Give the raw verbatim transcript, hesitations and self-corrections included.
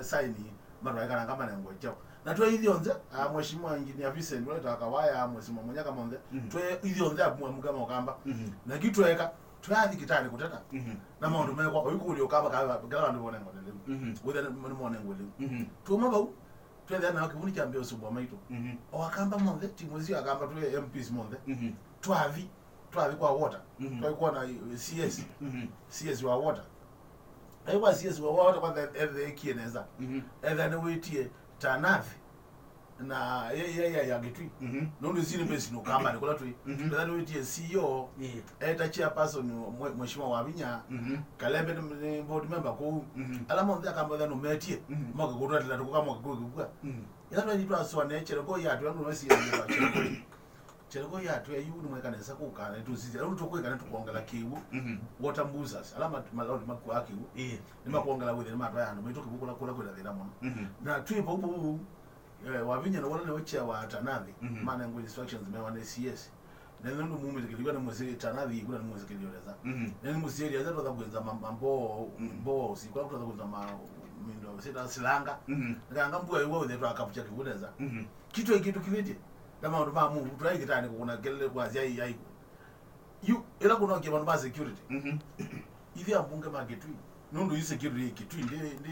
saini, matwaĩkananga manengwe kyao. Na twe ithyonthe, a, Mheshimiwa Engineer Vincent, ũla wĩtawa Kawaya, Mheshimiwa Munyaka monthe, mhm, twe ithyonthe amũka ma Ũkamba. Mhm. Na kĩu tweeka, twathi kitanĩ kũteta. Mhm. Na maũndũ mekwa, oyu kũlya Ũkamba kala, kala vandũ vonengwa lĩu. Mhm. Wĩthĩa nĩ, nĩ monengwe lĩu. Mhm. Tuma vau, twethĩa na kĩvuni kya mbee ũsumbwa maitũ. Mhm. O Akamba monthe, timu icio Akamba twĩ M Ps monthe. Mhm. Twathi, twathi kwa water. Mhm. Twathi kuona, eh, C S. Mhm. C S wa water. Aĩ kwa C S wa water kwanza etheekie nesa. Mhm. Etha nĩwĩtie Tanathi. Na ye, ye, ye, ya Gĩtui. Mhm. Nũndũ ici nĩ base nĩ Ũkambanĩ kũla twĩ. Mhm. Etha nĩwĩtie C E O, yeah, eta chairperson mwe-, Mheshimiwa Wavinya. Mhm. Kalembe nĩ, nĩ board member kũu. Mhm. Ala monthe Akamba etha nũmetie. Mhm. Moke kũtwatĩla tũkũka moke kũkĩkua. Mhm. Ĩla twathi twasũanĩa Cherengoi yatwĩa nũndũ nĩwĩsĩ Cherengoi. Cherengoi yatwĩa yu nĩmwĩka nesa kũka na nĩtũsisya. Rĩu tũkwĩka nĩtũkwongela kĩw'ũ. Mhm. Water boozers. Ala mat-, malori makuaa kĩw'ũ. Ĩĩ. Nĩmakwongela wĩthĩa nĩmatwaa andũ maitũ kĩw'ũ kũla, kũla kwĩna thĩna mũno. Mhm. Na twĩ vau vau, eh, Wavinya na wala nĩwe chair wa Tanathi. Mhm. Manengwa instructions mewa nĩ C S. Na nũndũ mumĩte kĩlĩko nĩ mũsĩ Tanathi kuna nĩ mũsĩ kĩlĩko nesa. Mhm. Na nĩ mũsĩ area nesa twatha kwĩnza ma-, mamboo, mhm, mboo, si kwa twatha kwĩnza ma-, mindo, sita silanga. Mhm. Nganga mbua iwa wĩthĩa twakapcha kĩw'ũ nesa. Mhm. Kitu ĩkĩtũkilĩtye. Na maũndũ ma mũu, twaĩ kĩtanĩ kũkũna kelele kwa nzĩa ya iko. Yu, ĩla kũnokie vandũ va security. Mhm. Ithyĩ ambunge ma Kĩtui. Nũndũ yu security ĩ Kĩtui, ndĩ, ndĩ